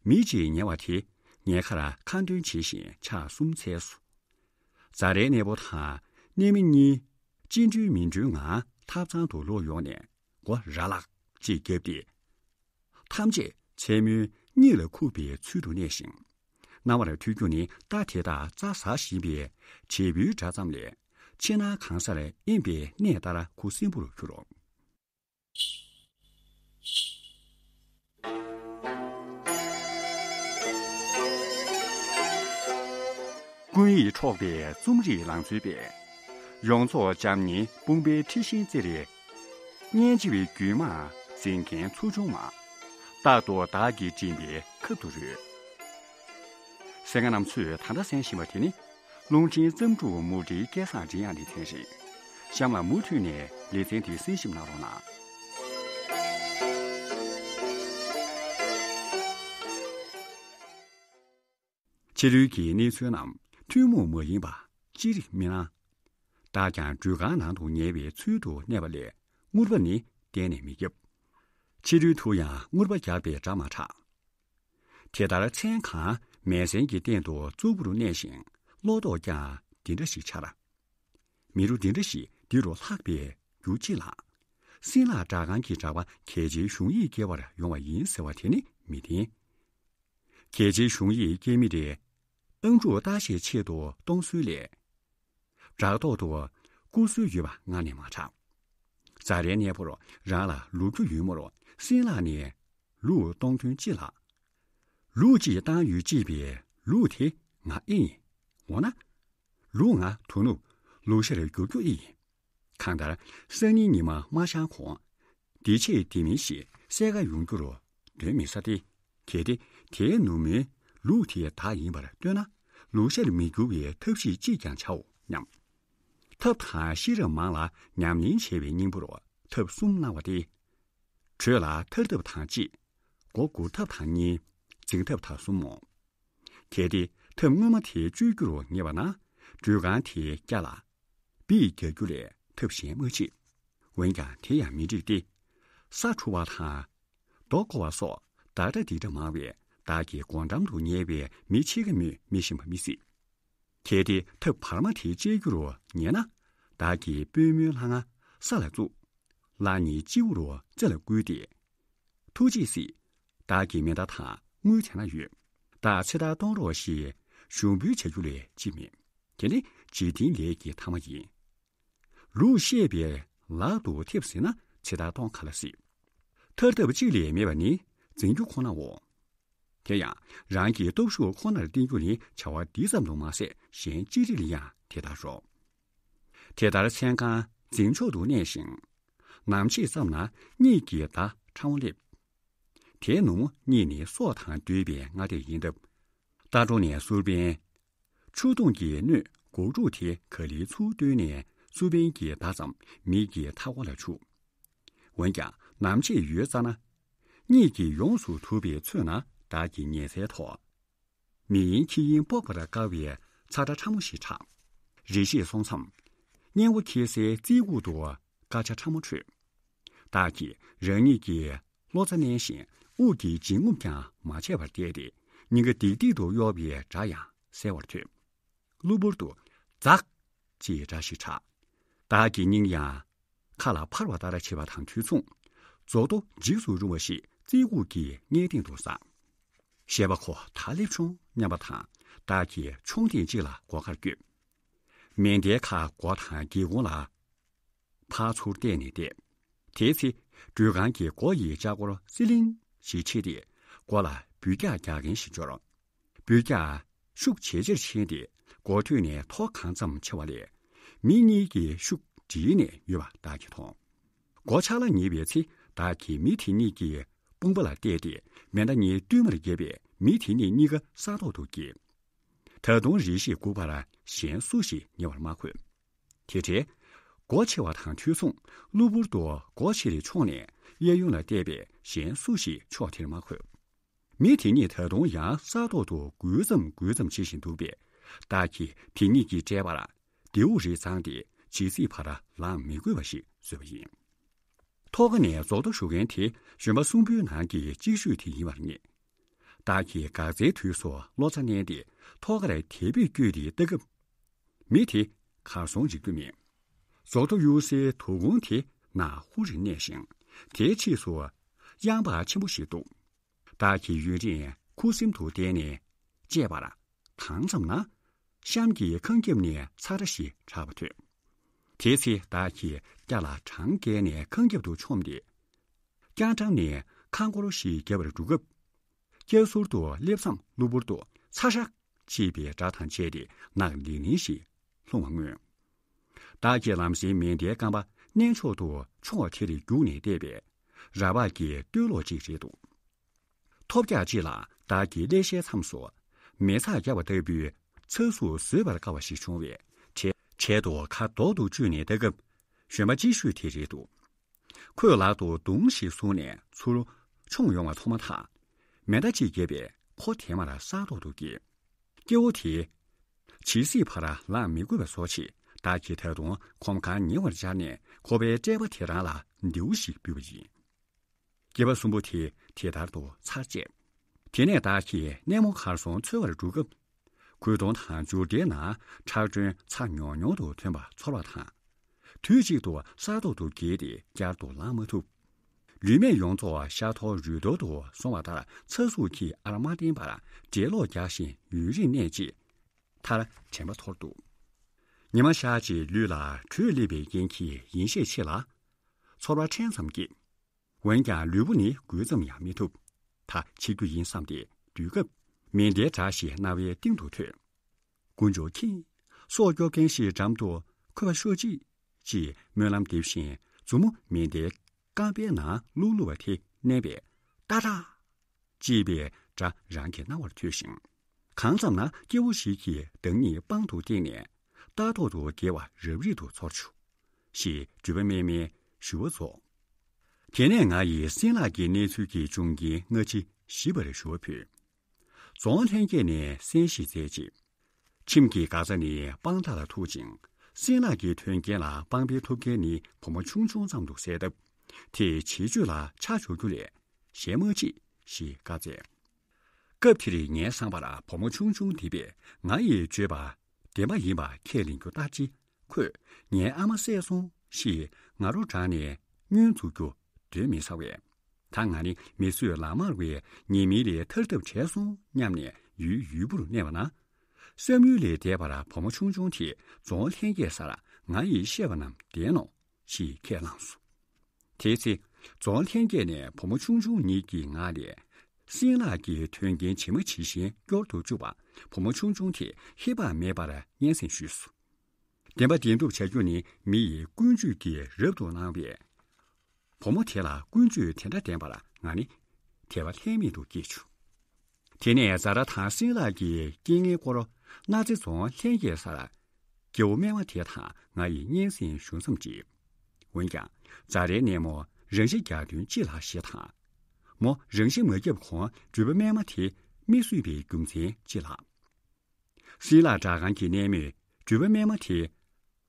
མི་གཅིག་ཉལ་བ་དེ་ཉལ་ཁར་ཁ་འདོན་བྱེད་བཞིན་ཕྱག་གསུམ་འཚལ་སོ། ཛ་རའི་གནས་པོ་དང་གནས་མི་གཉིས་ཅི་འདྲ་མི་འདྲའི་ངང་ཐབ་ཚང་དུ་ལོག་ཡོང་ནས་སྒོ་ར་ལག་ཅིག་བརྒྱབ་སྟེ། ཐམས་ཅད་མཚན་མོའི་གཉིད་ལ་ཁུག་པའི་ཚུལ་དུ་གནས་ཤིང་། རྣ་བར་ཐོས་རྒྱུ་ནི་རྟ་དེ་དག་རྩྭ་ཟ་བཞིན་པའི་བྱེད་པོའི་སྒྲ་ཙམ་ལས་ཕྱི་ནང་གང་སར་གཡེངས་པའི་གནས་ལྟར་ཁུ་སིམ་པོར་གྱུར། ཀུན་ཡིད་འཕྲོག་པའི་རྩོམ་རིག་ལང་ཚོའི་དཔལ། ཡོངས་རྫོགས་འཇམ་མཉེན་དཔུང་པའི་འཁྲི་ཤིང་རྩེར། སྙན་འཇེབས་པའི་རྒྱུད་མང་འཛིན་མཁན་ཚོགས་ཆུང་མ། རྟག་ཏུ་བདག་གིས་མགྲིན་པའི་ཁབ་ཏུ་རོལ། གསན་མཁན་རྣམ་ཚོས་ད་ལྟ་གསན་བཞིན་པ་དེ་ནི། རླུང་འཕྲིན་བརྩམས་སྒྲུང་མུ་འབྲེལ་སྐལ་བཟང་མགྲིན་དབྱངས་ལེ་ཚན་རེད། གཤམ་ལ་མུ་མཐུད་ནས་ལེ་ཚན་དེ་གསན་ཞིབ་གནང་རོགས་གནང་། ཕྱི་རོལ་གྱི་གནས་ཚུལ་རྣམས་ཐུན་མོང་མ་ཡིན་པ་ཅི་རིགས་མི་སྣང་། བདག་ཀྱང་སྒྲོལ་ཁང་ནང་དུ་ཉལ་བའི་ཚུལ་དུ་གནས་པ་ལས་སྔུར་པ་ནི་གཏན་ནས་མི་བརྒྱབ། ཕྱི་རོལ་དུ་ཡང་སྔུར་པ་རྒྱག་པའི་སྒྲ་མ་གྲགས། དེ་ལྟར་མཚན་གང་མལ་ཟན་གྱི་སྟེང་དུ་བཙུགས་པོ་རུ་གནས་ཤིང་བློ་ལྡོག་ཀྱང་འདི་འདྲ་ཞིག་འཆར། མི་རུ་འདི་འདྲ་ཞིག་འདི་རུ་ལྷག་པའི་རྒྱུ་ཅི་ལགས། སྲིན་ལག་སྦྲག་ཁང་གི་གྲྭ་པ་གལ་ཆེའི་གཞུང་ཡིག་སྐྱེལ་བར་ཡོང་བ་ཡིན་ཟེར་བ་དེ་ནི་མི་བདེན། གལ་ཆེའི་གཞུང་ཡིག་སྐྱེལ་མི་དེ་ཨང་ཀྲུག་ལྟ་ཞིབ་ཆེད་དུ་གཏོང་སྲོལ་ལས། བྲག་ཐོག་ཏུ་བཀུར་སྲོལ་ཡོད་པ་སྔར་ནས་མ་གྲགས། ཛ་རའི་གནས་པོར་རང་ལ་ལུག་ཁྱུ་ཡོད་མོར་སྲིན་ལག་ནས་ལུག་གཏོང་དོན་ཅི་ལགས། ལུག་ཅིག་བཏང་ཡོད་ཅེས་པའི་ལུག་དེ་ང་ཨེ་ཡིན། འོ་ན། ལུག་ང་དོ་ནུབ་ལུག་ཤར་བསྒྱུར་རྒྱུ་ཨེ་ཡིན། གང་ལྟར་སང་ཉིན་ཉི་མ་མ་ཤར་གོང་། འདི་བྱེད་འདི་མིན་ཞེས་གསལ་ཁ་ཡོང་རྒྱུར་གདོན་མི་ཟ་སྟེ། གལ་ཏེ་དེའི་ནུབ་མོའི་ལུག་དེ་བདག་ཡིན་པར་ལྟོས་ན་ལུག་ཤར་མི་འགྱུར་བའི་ཐབས་ཤེས་ཅིས་ཀྱང་བྱའོ་སྙམ། ཐབས་དང་ཤེས་རབ་མང་ལ་ཉམས་ལེན་བྱས་པའི་སྙིང་པོར་ཐབས་གསུམ་སྣང་བ་སྟེ། དྲོད་ལ་ཐར་ཐབས་དང་གཅིག་སྒོ་སྒུར་ཐབས་དང་གཉིས། འཛིང་ཐབས་དང་གསུམ་མོ། གལ་ཏེ་ཐབས་སྔོན་མ་དེ་གཅོད་རྒྱུར་ངེས་པ་ན་སྒྲོལ་ཁང་དེའི་རྒྱ་ལ་སྦིས་རྒྱག་རྒྱུ་ལས་ཐབས་གཞན་མ་མཆིས། འོན་ཀྱང་དེ་ཡང་མི་འགྲིག་སྟེ། ས་འཁྲུ་བ་དང་རྡོ་བརྐོ་བ་སོགས་བདག་སྒྲ་སྡིག་སྒྲ་མང་བས་བདག་གི་སྒོ་འགྲམ་དུ་ཉལ་བའི་མི་ཕྱེད་ཀ་མོས་མི་ཤེས་པ་མི་སྲིད། གལ་ཏེ་ཐབས་བར་མ་དེ་སྤྱད་རྒྱུར་ངེས་ན་བདག་གིས་པུས་མོའི་ལྷ་ང་ས་ལ་བཙུགས། ལག་གཉིས་སྤྱི་བོ་རུ་རྩེ་ལ་བསྐུལ་ཏེ། ཐུགས་རྗེས་གཟིགས། བདག་གི་མེ་མདའ་དང་དངུལ་དེ་ན་ཡོད། བདག་ཚེ་ཐར་གཏོང་རོགས་ཞེས་ཞུ་འབོད་བྱ་རྒྱུ་ལས་ཅི་མེད། དེ་ནི་འཇིག་རྟེན་ལས་ཀྱི་མཐའ་མ་ཡིན། ལུག་བཤད་པའི་ལག་ཏུ་ཐེབས་ཟིན་ན་ཚེ་ཐར་གཏོང་ག་ལ་སྲིད། ཐར་ཐབས་གཅིག་ལས་མེད་པ་ནི་འཛིང་རྒྱུ་ཁོ་ནའོ། དེ་ཡང་རང་གི་སྟོབས་ཤུགས་ཁོ་ནར་བརྟེན་རྒྱུ་ནི་བྱ་བ་འདི་ཙམ་དུ་མ་ཟད་གཞན་ཅི་རིགས་ལ་ཡང་དེ་ལྟར་རོ། དེ་ལྟར་མཚན་གང་འཛིང་ཕྱོགས་སུ་གནས་ཤིང་། ནམ་ཕྱེད་ཙམ་ན་གཉིད་ཀྱི་བརྡ་ཕྲ་བོ་སླེབས། དེའི་ནུབ་མོ་གཉིད་ནི་སྲོག་དང་འདོད་པའི་སྔ་ལྟས་ཡིན་སྟབས། རྟ་འགྲོ་ནས་གསུར་པན། ཆུ་དུང་གི་སྣོད་སྒོག་དྲུག་དེ་ག་ལེར་ཚུར་བཏོན་ནས་གསུར་པན་གྱི་བརྡ་ཙམ་མིག་གི་མཐའ་འཁོར་ལ་འཕྱུགས། འོན་ཀྱང་ནམ་ཕྱེད་ཡོལ་ཙ་ན། གཉིད་ཀྱིས་ཡོངས་སུ་དུབ་པའི་ཚོད་ན་བདག་གིས་ཉལ་སའི་ཐོག་མི་ཡིན་ཁྱི་ཡིན་དཔོག་པར་དཀའ་བའི་ཚ་སྒྲ་ཕྲ་མོ་ཞིག་གྲགས། རེ་ཞིག་སོང་མཚམས། སྙན་བོ་འཁྱིལ་སའི་རྩིག་ཁུག་ཏུ་སྐད་ཆ་ཕྲ་མོ་འཕྲོས། བདག་གིས་རང་ཉིད་ཀྱི་བློ་རྩ་མནན་ཞིང་དབུགས་ཀྱི་འབྱིན་རྔུབ་ཀྱང་མ་ཆད་པར་བལྟས་ཏེ་སྙིང་ག་ལྡིག་ལྡིག་ཏུ་གཡོ་བའི་སྒྲ་ཡང་གསལ་བར་ཐོས། གློ་བུར་དུ་འཛག་ཅེས་སྒྲ་ཞིག་གྲགས། བདག་གི་སྙིང་ཡང་ཁ་ལ་འཕར་བ་ལྟར་བྱེད་པ་དང་དུས་མཚུངས། རྫོགས་རྡོ་འཇིགས་སུ་རུང་བ་ཞིག་རྩིག་ཁུག་གི་སྔས་སྟེང་དུ་ཟགས། ཞེས་པ་ཁོ་ད་སླེབས་བྱུང་སྙམ་པ་དང་བདག་གིས་མཆོང་ལྡེང་གཅིག་ལ་སྒོ་ཁར་བསྐྱོད། མེ་མདའི་ཁ་སྒོ་དང་སྒེའུ་ཁུང་ལ་ཕར་ཚུར་བལྟས་ནས་བསྡད། དེའི་ཚེ་འགྲུལ་ཁང་གི་སྒོ་ཡི་ལྕགས་སྒོར་སི་ལིང་ཞིག་ཕྱེ་སྟེ་སྒོ་ལ་འབུད་རྒྱག་རྒྱག་མཁན་ཞིག་འབྱོར། འབུད་རྒྱག་ཤུགས་ཇེ་ཆེར་ཕྱིན་ཏེ་སྒོ་ཐོད་ནས་ཐོག་གང་ཙམ་ཆེ་བ་ལས་མི་གཉིས་ཀྱི་ཤུགས་བསྒྲིལ་ནས་ཡོད་པ་བདག་གིས་མཐོང་། སྒོ་ཕྱག་ལ་ཉེ་བའི་ཚེ་བདག་གིས་མི་དེ་གཉིས་ཀྱི་དཔུང་པ་ལ་བལྟས་ཏེ་མེ་མདའ་གཉིས་བསྟུད་མར་བརྒྱབ་པས་མི་དེ་གཉིས་གཉིས་ཀ་ས་ཐོག་ཏུ་འགྱེལ། ད་དུང་རེ་ཞིག་སྒུག་པར་གཞན་སུ་ཞིག་ཉེ་བར་མ་འཁོད། དེ་འཕྲལ་སྒོ་ཕྱེ་བ་དང་དུས་མཚུངས་གློ་བུར་དུ་སྒོ་ཕྱིར་མཆོངས་ནས་གཡས་གཡོན་ལ་བལྟས་པས་གཞན་སུ་ཞིག་ཕྱོགས་དེར་མ་འཁོད། མི་དེ་གཉིས་ད་དུང་ཡང་ས་ཐོག་ཏུ་འགུལ་ཙམ་འགུལ་ཙམ་བྱེད་བཞིན་འདུག་པས། བདག་གིས་དེ་གཉིས་ཀྱི་དཔྲལ་བར་མདེའུ་རེ་བརྫངས་ཏེ་ཇི་སྲིད་བར་ལངས་མི་དགོས་པ་ཞིག་བཟོས་པ་ཡིན། ཐོག་ཁ་ནས་རྫོགས་རྡོ་གཞུ་མཁན་དེ་གཞོན་པ་གསུམ་པོའི་ནང་གི་གཅིག་ཤོས་དེ་ཡིན་པར་ངེས། བདག་གིས་འགག་རྩའི་དུས་སུ་བློ་རྩ་མནན་ཏེ་ཐོག་ཁར་དལ་བུས་བསྐྱོད་དེ་ལྟ་སྐབས། མི་དེ་གར་སོང་འཇིགས་རྒྱུ་མེད། རྫོགས་རྡོ་གཡུག་སའི་དུར་ཁུང་དེ་ནང་ཧུར་རེ་གནས་ཤིང་དེའི་ཕྱིས་སུ་གཡང་འབག་ཆེན་པོ་ཞིག་འདུག་བདག་གིས་ཡུན་རིང་ཁུ་སིམ་དུ་བསྡད་ནས་དཔྱད་པར། གང་ཙམ་ན། གཤམ་གྱི་ཁང་རྒྱབ་ནས་ཚ་སྒྲ་ཞིག་གྲགས་པ་ཐོས། དེའི་ཚེ་བདག་གིས་སྐྱ་ལ་གྲང་བཀལ་ནས་ཁང་རྒྱབ་ཏུ་མཆོངས་ཏེ། རྐྱང་གྲང་ནས་ཁ་འཁོར་ཞིག་བརྒྱབ་པར་འགྲོ་སྐབས། སྐྱ་ཟུར་དུ་སླེབས་མཚམས་གློ་བུར་དུ་ཚ་ཧྲག་ཅེས་པའི་སྒྲ་དང་བཅས་ཏེ་ནག་ལིང་ལིང་ཞིག་ལྷུང་བ་མངོན། བདག་གིས་ལམ་སེང་མེ་མདའི་རྐང་པ་སྣེ་མཆོག་ཏུ་ཕྱོགས་དེར་རྒྱུགས་ནས་བལྟས་པས། ར་བག་གི་སྟོད་ལོགས་གཅིག་རེད་འདུག་ཐོབ་རྒྱག་ཅིག་ལ་བདག་གིས་ཀླད་ཤའི་མཚམས་སུ་མེ་ཚག་བརྒྱབ་པ་ལྟ་བུའི་ཚ་ཟུག་བཟོད་པར་དཀའ་བ་ཞིག་བྱུང་བས་གྲལ་གྲལ་དུ་ཁ་རྡོག་ཏུ་གཅུས་ནས་ལྟ་སྐབས། གཞོན་པ་གཅིག་ཤོས་དེ་རེད་འདུག་ཁོས་ལག་ཏུ་མདུང་ཞིག་བཟུང་ནས་ཚུར་མཆོངས་ཡོང་བ་མཐོང་མ་ཐག་མེ་མདའ་གཅིག་བརྒྱབ་པས་ཁོ་དེ་མར་ས་ཐོག་ཏུ་འགྱེལ། སྐྱེ་བོ་དེས་ཇི་སྲིད་བར་ལངས་མི་དགོས་པ་བཟོ་ཆེད་བདག་གིས་ད་དུང་གོམ་ཁ་ཉེ་བར་སྦྱར་ནས་ཁོ་པའི་དཔྲལ་པ་དེ་རང་ལ་མདེའུ་ཞིག་འབུལ་བ་ཡིན། སྐྱེས་པ་གསུམ་པོ་དེ་དེ་ལྟར་དུ་ཚར་བཅད། དེ་ནས་བདག་གིས་སྣེ་མོ་གར་སོང་འཚོལ་བར་འགྲོ་སྐབས། གོས་ཐུང་དང་འཇུར་རྟའི་ནང་ཁྲག་དྲོན་ཚ་ཉོག་ཉོག་ཏུ་ཐོན་པ་ཚོར་བ་དང་། དུས་གཅིག་ཏུ་ས་ཐོག་ཏུ་འགྱེལ་ཏེ་བསྐྱར་དུ་ལངས་མ་ཐུབ། ལུས་སྨད་ཡོངས་རྫོགས་ཤ་ཐོར་རུས་ཐོར་དུ་སོང་བ་ལྟར་ཚ་ཟུག་གིས་ཨར་མ་བརྟན་པར་འགྲེ་ལོག་རྒྱག་བཞིན་ཡུན་རིང་གནས་རྗེས། མཐར་དྲན་པ་འཐོར་འདུག་ཉི་མ་ཤར་རྗེས་ལུས་ལ་དྲོད་སླེབས་པའི་རྐྱེན་གྱིས་ཡིན་ཤས་ཆེ་ལ། ཚོར་བ་ཕྲན་ཙམ་སྐྱེས། འོན་ཀྱང་ལུས་པོ་ནི་འགུལ་ཙམ་ཡང་མི་ཐུབ། ད་འཆི་རྒྱུ་ཡིན་བསམ་སྟེ་སྡོད་སྐབས། མེ་མདའི་སྒྲ་ཞིག་རྣ་བའི་གཏིང་དུ་ཐོས། དཀོན་མཆོག་མཁྱེན། སྲོག་སྐྱོབ་མཁན་ཞིག་འགྲམ་དུ་འཁོད་པ་ཤོག་ཅིག་ཅེས་སྨོན་ལམ་འདེབས་ཤིང་མཛུབ་མོ་མེ་མདའི་རྐང་པའི་ནང་བླུགས་བླུགས་པ་དེ་མནན་པས་ཏག་ཏག་ཅེས་པའི་སྒྲ་རང་གི་རྣ་བར་ཐོས་ཤིང་། གང་ཙམ་ན་སྐྱེ་བོ་ཞིག་གིས་བདག་ཉིད་པང་དུ་བཏེགས་ནས་ལྟག་ཐོག་ཏུ་འགྱེལ་བ་རབ་རིབ་ཏུ་ཚོར་བྱུང་། ཞེས་འགྲུལ་པ་སྨད་མའི་ཞུ་བ་རྫོགས། དེ་ནས་ང་ཡིས་སྲིན་ལག་གི་གནས་ཚུལ་གྱི་འབྱུང་རྐྱེན་སྔ་ཕྱི་ཞིབ་པར་ཞུ་བ་ཕུལ། རྫོང་ལྷན་རྒྱས་ནས་གསན་བཞེས་མཛད་རྗེས། ཁྱིམ་གྱི་དགའ་རྩ་ནི་སྤང་ཐང་ལ་ཐུག་ཅིང་། སྲིན་ལག་གི་དོན་རྐྱེན་ལ་པང་པའི་ཐུབ་རྐྱེན་ནི་བུ་མོ་ཆུང་ཆུང་ཙམ་དུ་གསལ་སྟབས། དེས་བྱེད་སྤྱོད་ལ་ཆ་འཇོག་རྒྱུ་ལས་གཞན་མ་མཆིས་ཞེས་བཀའ་སྩལ། སྐབས་དེར་ངའི་བསམ་པར་བུ་མོ་ཆུང་ཆུང་འདི་པས་ང་ཡིས་བརྗོད་པ་བདེན་པ་ཡིན་པ་ཁས་ལེན་རྒྱུ་ལྟར་གྱི། ཁོས་ངའི་ཨ་མ་བསད་སོང་ཞེས་ང་རོ་བྲག་ནས་བསྙོན་འཛུགས་རྒྱུ་གདོན་མི་ཟ་བས། ད་ང་ནི་མི་གསོད་ལག་དམར་བའི་ཉེས་དམིགས་ལས་ཐར་ཐབས་བྲལ་སོང་སྙམ་ནས་ཡུལ་ཡུལ་པོར་གནས་པ་ན། བསམ་ཡུལ་ལས་འདས་པར་བུ་མོ་ཆུང་ཆུང་དེས་རྫོང་ལྷན་རྒྱས་སར་ང་ཡིས་བཤད་པ་རྣམས་བདེན་ནོ་ཞེས་ཁས་བླངས་སོ། དེའི་ཚེ། རྫོང་ལྷན་རྒྱས་ནས་བུ་མོ་ཆུང་ཆུང་ཉིད་ཀྱི་ངག་ལས། སྲིན་ལག་གི་དོན་རྐྱེན་ཇི་མ་ཇི་བཞིན་སྐྱོར་དུ་བཅུག་པ་བུ་མོ་ཆུང་ཆུང་དེས་ཧེ་བག་མེད་པར་སྙན་སེང་ཞུས་སོ། བདེན་པ་བདེན་གྲུབ་བྱ་རྒྱུ་ནི་མི་ཡི་ཀུན་སྤྱོད་ཀྱིས་རབ་ཏུ་བསླངས་པས། བུ་མོ་དེ་ལ་ཀུན་སྤྱོད་དེ་འདྲ་ལྡན་པར་ང་ནི་དད་པ་ལྷད་མེད་དུ་སྐྱེས་བྱུང་། དེ་ནས་ཛ་ར་དང་སྲིན་ལག་གི་རྐྱེན་ངན་སྐོར་གནའ་རྫི་རྫོང་ལྷན་རྒྱས་སར་རྒྱལ་པོ་སྨད་མ་དེ་དང་ང་ཡིས་སྙན་སེང་ཞུ་མཚམས་བཅད། འོན་ཀྱང་ཛ་རའི་སྣེ་མོ་རང་ཤི་རྒྱག་དོན་ཅི་ལགས་ཞེས་དང་། མོ་རང་ཤི་མ་བརྒྱབ་གོང་འགྲུལ་པ་སྨན་མ་དེ་མི་གསོད་པའི་རྒྱུ་མཚན་ཅི་ལགས། སྲིན་ལག་དྲ་ཁང་གི་གནས་མོས་འགྲུལ་པ་སྨན་མ་དེ་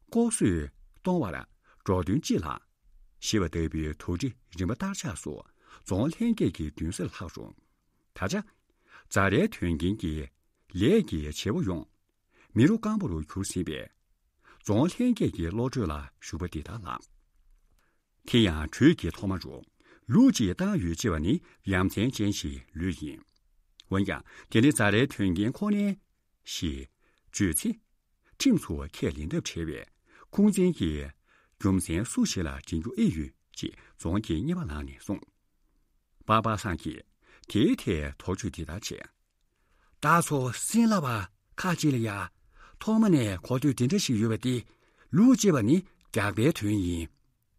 ལྐོག་གསོད་གཏོང་བར་འགྲོ་དོན་ཅི་ལགས། ཞེས་པ་ལྟ་བུའི་དོགས་འདྲི་རིམ་པ་ལྟར་ཆགས་སུ་རྫོང་ལྷན་རྒྱས་ཀྱི་མདུན་སར་ལྷགས་རུང་། ད་ཆ་རྫ་རའི་དོན་རྐྱེན་གྱི་ལས་ཀྱི་བྱེད་པོ་ཡོངས་མི་རོ་སྐམ་པོ་རུ་གྱུར་ཟིན་པས། རྫོང་ལྷན་རྒྱས་ཀྱི་བློ་གྲོས་ལ་ཞུགས་པ་འདི་ལྟར་ལགས། དེ་ཡང་དྲོད་ཀྱི་ཐོག་མ་རུ་ལུག་ཅིག་བཏང་ཡོད་ཅེས་པ་ནི་ཡ་མཚན་ཅན་ཞིག་ལོས་ཡིན། འོན་ཀྱང་དེ་ནི་རྫ་རའི་དོན་རྐྱེན་ཁོ་ནའི་ཞེས་བརྗོད་ཚེ། ཁྲིམས་སུ་ཁས་ལེན་ཐབས་བྲལ་བའི་ཁུངས་བཙན་གྱི་རྒྱུ་མཚན་སུ་ཞིག་ལ་འདྲེན་རྒྱུ་ཨེ་ཡོད་ཅེས་རྫོང་གི་གཉེར་པ་ལགས་ནས་གསུངས། པ་པ་སངས་ཀྱིས་དེའི་ཐད་དོགས་གཅོད་འདི་ལྟར་བྱས། བདག་ཚོ་སྲིན་ལག་པ་ཁ་ཅིག་ལ་ཡ། ཐོག་མ་ནས་གོ་ཐོས་འདི་འདྲ་ཞིག་ཡོད་པ་སྟེ། ལུག་ཅེས་པ་ནི་རྒྱགས་པའི་དོན་ཡིན།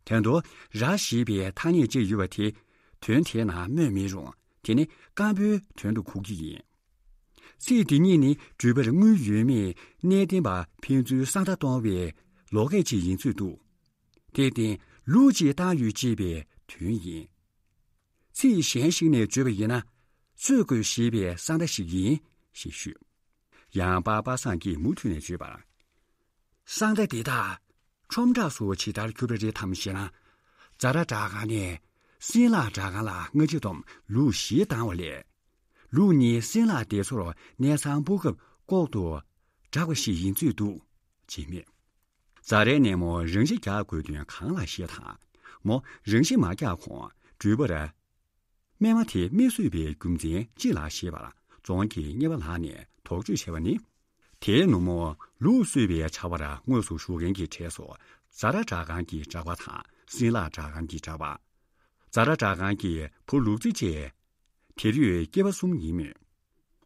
དོན་དུ་ར་ཞེས་པའི་ཐ་སྙད་ཅིག་ཡོད་པ་དེ་དོན་དེའི་ནང་སྨོས་མེད་རུང་དེ་ནི་སྐམ་པོའི་དོན་དུ་གོ་གི་ཡིན། ཚིག་འདི་གཉིས་ནི་འགྲུལ་པར་དངུལ་ཡོད་མེད་གནས་བརྟན་པ་ཕན་ཚུན་གསང་བརྡ་གཏོང་བའི་ལོ་སྐད་ཅིག་ཡིན་ཚོད་འདུག་དེར་བརྟེན་ལུག་ཅིག་བཏང་ཡོད་ཅེས་པའི་དོན་ཡིན། ཚིག་གཞན་ཞིག་ནས་བརྗོད་པ་ཡིན་ན། གསོད་དགོས་ཞེས་པའི་གསང་བརྡ་ཞིག་ཡིན་ཞེས་ཞུས། ཡང་པ་པ་སངས་ཀྱིས་མུ་མཐུད་ནས་བརྗོད་པར། གསང་བརྡ་འདི་དག་ཁྲོམ་བསྒྲགས་སུ་ཇི་ལྟར་གྱུར་པ་རེད་དམ་ཞེ་ན། རྫ་ར་བསྒྲགས་ཁང་ནས་སྲིན་ལག་བསྒྲགས་ཁང་ལ་སྔ་ཕྱི་བསྡོམས་ལུག་བཞི་བཏང་བ་ལས། ལུག་གཉིས་སྲིན་ལག་དེ་ཚོར་གནས་ཚང་སྤོ་སྐབས་ལྐོག་ཏུ་བསྒྲགས་པ་ཞིག་ཡིན་ཚོད་འདུག་ཅེས་སྨྲས། རྫ་རའི་གནས་མོ་རང་ཤི་རྒྱག་དགོས་དོན་གང་ལགས་ཞེས་དང་། མོ་རང་ཤི་མ་རྒྱག་གོང་འགྲུལ་པར་སྨན་མ་དེ་མི་གསོད་པའི་རྒྱུ་མཚན་ཅི་ལགས་ཞེས་པར་རྫོང་གི་གཉེར་པ་ལགས་ནས་དོགས་གཅོད་བྱས་པ་ནི། དེའི་ནུབ་མོ་ལུག་གསོད་པའི་བྱ་བར་དངོས་སུ་ཞུགས་མཁན་གྱི་གྲས་སུ་རྫ་ར་བསྒྲགས་ཁང་གི་གྲགས་པ་དང་སྲིན་ལག་བསྒྲགས་ཁང་གི་གྲགས་པ། རྫ་ར་བསྒྲགས་ཁང་གི་བུ་ལུག་རྫི་བཅས་དེར་ཡོད་སྐྱེས་པ་གསུམ་ཡིན་མོད།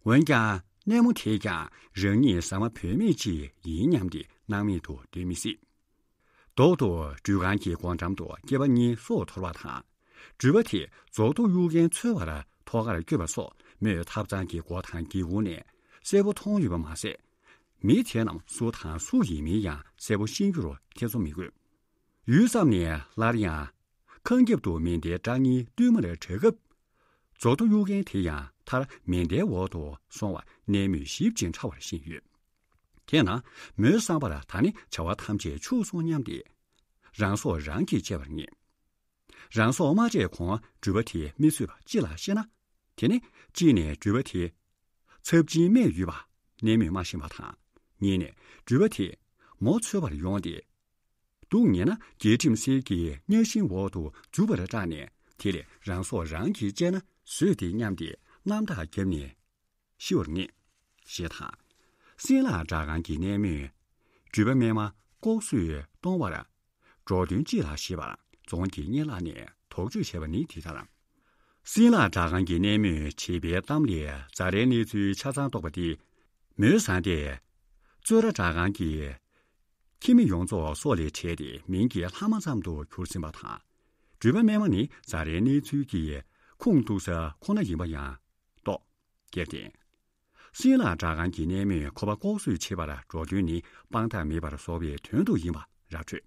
འོན་ཀྱང་གནས་མོ་དེས་ཀྱང་རང་ཉིད་ཟ་མ་བུད་མེད་ཅིག་ཡིན་སྙམ་སྟེ་སྣང་མེད་དུ་སྡོད་མི་སྲིད། རྡོག་ཏུ་འགྲུལ་ཁང་གི་སྒོ་འགྲམ་དུ་སྐྱེས་པ་གཉིས་སྲོག་འཐོར་བ་དང་། འགྲུལ་པ་དེས་རྫོགས་མདོག་གཡུག་མཁན་འཚོལ་བར་ཐོག་ཁར་བསྐྱོད་པ་སོགས་མོས་ཐབ་ཚང་གི་སྒོ་དང་སྒེའུ་ཁུང་ནས་གསལ་པོ་མཐོང་ཡོད་པ་མ་ཟད། མི་དེ་རྣམས་སུ་དང་སུ་ཡིན་མིན་ཡང་གསལ་པོ་ཤེས་རྒྱུར་ཐེ་ཚོམ་མི་དགོས། ཡུད་ཙམ་ནས་སླར་ཡང་། ཁང་རྒྱབ་ཏུ་མེ་མདའི་སྐྲ་གཉིས་བསྟུད་མར་གྲགས་སྐབས། རྫོགས་མདོག་གཡུག་མཁན་དེ་ཡང་མཐར་མེ་མདའི་འོག་ཏུ་སོང་བ་གནས་མོས་ཞིབ་ཅིང་ཕྲ་བར་ཤེས་ཡོད། དེས་ན་མོའི་བསམ་པར་ད་ནི་བྱ་བ་ཐམས་ཅད་འཆུགས་སོང་སྙམ་སྟེ། རང་སྲོག་རང་གིས་བཅད་པར་ངེས། རང་སྲོག་མ་བཅད་གོང་འགྲུལ་པ་དེས་མི་གསོད་པ་ཅི་ལགས་ཤེ་ན། དེ་ནི་གཅིག་ནས་འགྲུལ་པ་དེ་ཚབས་ཆེན་རྨས་ཡོད་པ་གནས་མོས་མ་ཤེས་པ་དང་། གཉིས་ནས་འགྲུལ་པ་དེས་མོ་འཚོལ་བར་ཡོང་སྟེ། སྡུག་ཉེས་ན་རྒྱལ་ཁྲིམས་གསེར་གྱི་གཉའ་ཤིང་འོག་ཏུ་འཛུལ་བར་སྐྲག་ནས་དེ་ལས་རང་སྲོག་རང་གིས་བཅད་ན་བཟོད་དེ་སྙམ་སྟེ་རྣམ་ཐག་བརྒྱབ་ནས་ཤི་བར་ངེས། ཞེས་དང་། སྲིན་ལག་བསྒྲགས་ཁང་གི་གནས་མོས་འགྲུལ་པ་སྨན་མ་ལྐོག་གསོད་གཏོང་བར་འགྲོ་དོན་ཅི་ལགས་ཞེས་པར་རྫོང་གི་གཉེར་ལགས་ནས་དོགས་གཅོད་བྱས་པ་ནི་འདི་ལྟར། སྲིན་ལག་བསྒྲགས་ཁང་གི་གནས་མོས་བྱིས་པའི་གཏམ་ལས་རྫ་རའི་གནས་ཚུལ་ཆ་ཚང་རྟོགས་པ་སྟེ། མོའི་བཟའ་ཟླས་གཙོས་ར་བསྒྲགས་ཁང་གི་ཁྱིམ་མི་ཡོངས་རྫོགས་སྲོག་ལས་བྲལ་ཏེ་མིང་གི་ལྷག་མ་ཙམ་དུ་གྱུར་ཟིན་པ་དང་། འགྲུལ་པ་སྨན་མ་ནི་རྫ་རའི་གནས་ཚུལ་གྱི་ཁུངས་གཏུགས་ས་ཁོ་ན་ཡིན་པ་ཡང་རྟོགས། དེར་བརྟེན། སྲིན་ལག་བསྒྲགས་ཁང་གི་གནས་མོས་ཁོ་པ་ལྐོག་གསོད་བྱེད་པར་འགྲོ་དོན་ནི་དཔང་རྟགས་མེད་པར་བཟོ་བའི་དོན་དུ་ཡིན་པ་ར་འཕྲོད།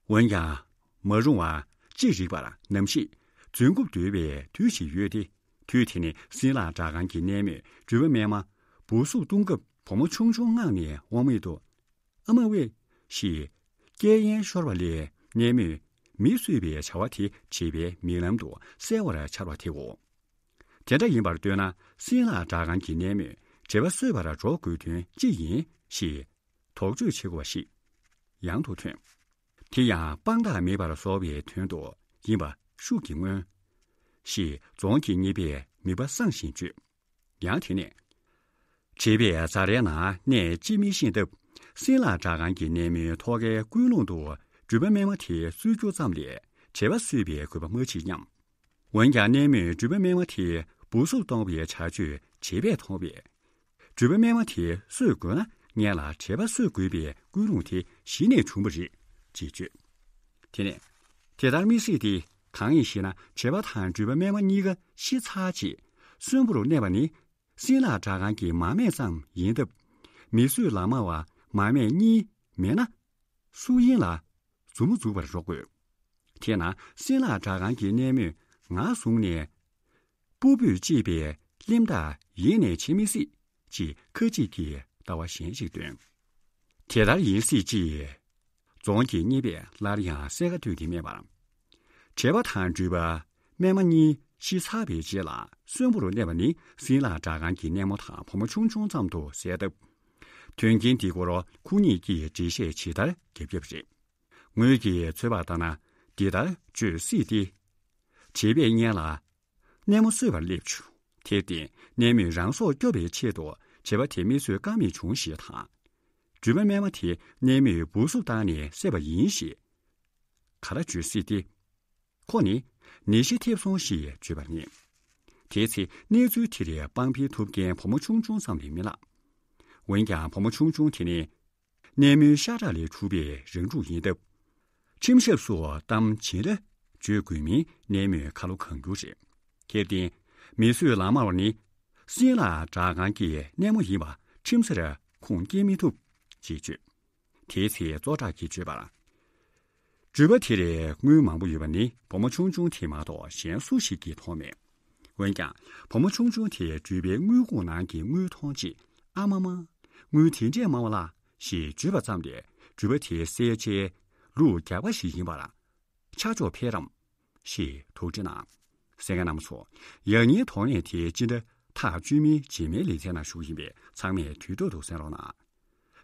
འོན་ཀྱང་། མ་རུང་བ། ཅི་རིགས་པར་ནམ་ཞིག་རྫུན་རྐུབ་རྡོལ་བའི་དུས་ཤིག་ཡོད་དེ། དུས་དེ་ནི་སྲིན་ལག་བསྒྲགས་ཁང་གི་གནས་མོས་འགྲུལ་པ་སྨན་མ་འབུ་གཟུགས་གཏོང་སྐབས་བུ་མོ་ཆུང་ཆུང་མངགས་ནས་དབང་མེད་དུ། ཨ་མ་ཝེ། ཞེས། སྐད་ཡན་ཤོར་བ་ལས་གནས་མོས་མི་གསོད་པའི་བྱ་བ་དེ་བྱིས་པའི་མིག་ལམ་དུ་གསལ་བར་འཆར་བ་དེའོ། དེ་འདྲ་ཡིན་པར་ལྟོས་ན་སྲིན་ལག་བསྒྲགས་ཁང་གི་གནས་མོས་བྱིས་པ་གསོད་པར་འགྲོ་དགོས་དོན་ཅི་ཡིན་ཞེས། དོགས་གཅོད་བྱེད་དགོས་པ་ཞིག་ཡང་དུ་ཐོན། དེ་ཡང་དཔང་རྟགས་མེད་པར་བཟོ་བའི་དོན་དུ་ཡིན་པ་ཤུགས་ཀྱིས་མངོན། ཞེས་རྫོང་གི་གཉེར་པས་མིག་པ་གསང་བཞིན་བརྗོད། ཡང་དེ་ནས། བྱིས་པས་རྫ་རའི་ནང་གནས་ཅི་མི་ཤེས་སྟབས། སྲིན་ལག་བསྒྲགས་ཁང་གི་གནས་མོའི་ཐོག་ཁའི་ཀུན་སློང་དུ་འགྲུལ་པ་སྨན་མ་དེ་གསོད་རྒྱུ་ཙམ་ལས་བྱིས་པ་གསོད་པའི་དགོས་པ་མ་མཆིས་སྙམ། འོན་ཀྱང་གནས་མོས་འགྲུལ་པ་སྨན་མ་དེས་འབུ་གཟུགས་གཏོང་བའི་བྱ་སྤྱོད་བྱིས་པས་མཐོང་བས། འགྲུལ་པ་སྨན་མ་དེ་གསོད་དགོས་ན་སྔོན་ལ་བྱིས་པ་གསོད་དགོས་པའི་ཀུན་སློང་དེ་གཞི་ནས་བྱུང་བ་རེད་ཅེས་བརྗོད། དེ་ནས། དེ་ལྟར་མི་སྲིད་དེ་གང་ཡིན་ཞེ་ན་བྱིས་པ་དང་འགྲུལ་པ་སྨན་མ་གཉིས་ཀ་ཤི་ཚར་རྗེས་གསོན་པོར་གནས་པ་ནི་སྲིན་ལག་བསྒྲགས་ཁང་གི་མ་སྨད་ཙམ་ཡིན་སྟབས། མི་གསོད་ལག་དམར་བ་མ་སྨད་གཉིས་མེད་ན། སུ་ཡིན་ལ་མཛུབ་མོ་འཛུགས་པར་རོགས་དགོས། དེས་ན་སྲིན་ལག་བསྒྲགས་ཁང་གི་གནས་མོས་ང་བཟུང་ནས་ སྤུ་སྤུས་གཅེས་པའི་གླེན་རྟགས་ཡེ་ནས་བྱེད་མི་སྲིད། ཅེས་ཁ་ཅིག་གིས་ལྟ་བ་གཞན་ཞིག་འདོན། དེ་ལྟར་ཡིན་སྲིད་ཅེས་རྫོང་གི་གཉེར་པས་སླར་ཡང་གསལ་ཁ་བཏོད་དེ་སྨྲས་པར། བྱེད་པ་དང་སྒྲུབ་པ་སྨན་མ་གཉིས་ཤི་ཚར་བའི་རྗེས་ལ་གསོན་པོར་གནས་པ་ནི་སྲིན་ལག་དྲག་ཁང་གི་གནས་མོ་དང་བུ་མོ་ཆུང་ཆུང་ཙམ་དུ་ཟད་སྟབས། དོན་རྐྱེན་འདི་སྐོར་ཁོ་གཉིས་ཀྱིས་འགྲེལ་བཤད་ཇི་ལྟར་བརྒྱབ་བརྒྱབ་རེད། ངོས་ཀྱིས་ཚོད་དཔག་ལྟར་ན་འདི་ལྟར་བརྗོད་སྲིད་དེ། བྱེད་པས་སྔོན་ལ་གནས་མོ་གསོད་པར་སླེབས་བྱུང་། དེར་བརྟེན་གནས་མོས་རང་སྲོག་སྐྱོབ་པའི་ཆེད་དུ་བྱེད་པ་དེ་མི་གསོད་ཀ་མེད་བྱུང་ཞེས་དང་། སྒྲུབ་པ་སྨན་མ་དེ་གནས་མོས་འབུ་སུབ་བཏང་ནས་བསད་པ་ཡིན་ཞེས་ག་ལ་བརྗོད་སྲིད་དེ། ཁོ་ནི་ནད་གཞི་ཐེབས་སོང་ཞེས་བརྗོད་པར་ངེས། དེའི་ཚེ་གནས་ཚུལ་དེར་དཔང་འཕེན་ཐུབ་མཁན་བུ་མོ་ཆུང་ཆུང་ཙམ་ལས་མི་ལགས། འོན་ཀྱང་བུ་མོ་ཆུང་ཆུང་དེ་ནི། གནས་མོའི་ཤ་ཁྲག་ལས་གྲུབ་པའི་རང་ཕྲུག་ཡིན་སྟབས། ཁྲིམས་ཞབས་སུ་གཏམ་བྱིན་ར་བརྗོད་དགོས་མིན་གནས་མོས་ཁ་ལོ་གང་འགྱུར་རེད། དེར་བརྟེན་མི་གསོད་ལག་དམར་བ་ནི་སྲིན་ལག་དྲག་ཁང་གི་གནས་མོ་ཡིན་པ་ཁྲིམས་སར་ཁུངས་སྐྱེལ་མི་ཐུབ་ཅེས་བརྗོད། དེའི་ཚེ་གཙོ་བདག་གིས་བརྗོད་པར། སྒྲུབ་པ་དེར་དངུལ་མང་པོ་ཡོད་པ་ནི་བུ་མོ་ཆུང་ཆུང་དེ་མ་གཏོགས་གཞན་སུ་ཞིག་གིས་མཐོང་མེད། འོན་ཀྱང་བུ་མོ་ཆུང་ཆུང་དེས་སྒྲུབ་པའི་དངུལ་ཁུག་ནང་གི་དངུལ་མཐོང་རྗེས་ཨ་མ་མ། དངུལ་དེ་འདྲས་མང་བ་ལ། ཞེས་བརྗོད་པ་ཙམ་ལས་སྒྲུབ་པ་དེའི་གསལ་ཆའི་ལུགས་རྒྱག་པ་ཞིག་ཡིན་པར། ཆ་འཇོག་ཕེ་རམ། ཞེས་དོགས་འདྲི་གནང་། གསན་མཁན་རྣམ་པ་ཚོ། ཡང་སྙིང་དོགས་གནད་དེ་སྤྱི་ཟླ་ཐག་བཅད་མའི་རྗེས་མའི་ལེ་ཚན་ནང་ཞུགས་ཡིན་པས་ཚང་མས་དུས་ཐོག་ཏུ་གསན་རོགས་གནང་།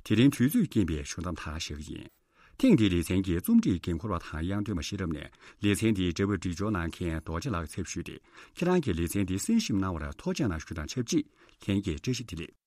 དེ་རིང་དུས་ཚོད་རྐྱེན་པས་ཞུ་མཚམས་ཐག་བཞག་གི་ཡིན། ཐེངས་འདིའི་ལེ་ཚན་གྱི་རྩོམ་སྒྲིག་འགན་འཁུར་བ་དང་དབྱངས་སྟོན་པ་ཤེས་རབ་ནས་ལེ་ཚན་འདིའི་འདྲ་པར་སྒྲིག་སྦྱོར་གནང་མཁན་རྡོ་རྗེ་ལགས་ཚབ་ཞུས་ཏེ། ཁྱེད་རང་གིས་ལེ་ཚན་འདི་གསན་ཞིབ་གནང་བར་ཐུགས་རྗེ་གནང་ཞུ་དང་ཆབས་ཅིག་ལྷན་རྒྱས་བཀྲ་ཤིས་བདེ་ལེགས།